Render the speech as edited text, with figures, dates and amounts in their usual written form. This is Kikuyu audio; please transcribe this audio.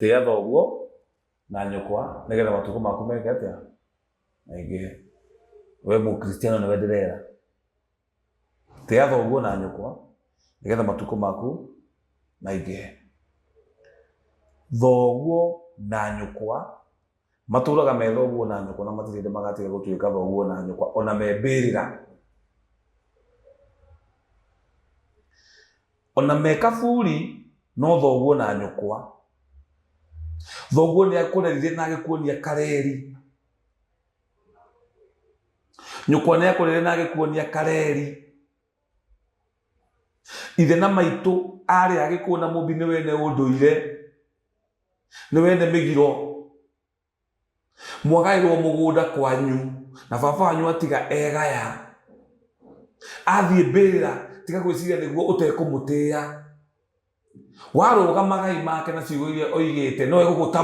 Tĩĩa thoguo na nyũkwa nĩgetha matukũ maku meke atĩa? Maingĩhe. We mũkristiano nĩwe ndĩrera. Tĩĩa thoguo na nyũkwa nĩgetha matukũ maku maingĩhe. Thoguo na nyũkwa matũraga me thoguo na nyũkwa na matirĩ hĩndĩ magatiga gũtuĩka thoguo na nyũkwa ona me mbĩrĩra. Ona me kaburi no thoguo na nyũkwa. Thoguo nĩ akũrerire na agĩkuonia kareri. Nyũkwa nĩ akũrerire na agĩkuonia kareri. Ithe na maitũ arĩ agĩkũyũ na mũmbi nĩ wene ũndũire, nĩ wene mĩgiro. Mwagaĩrwo mũgũnda kwanyu na baba wanyu atiga egaya. Athiĩ mbĩrĩra tiga gwĩciria nĩguo ũtekũmũtĩĩa. Warũga magai make na ciugo iria oigĩte no egũgũta.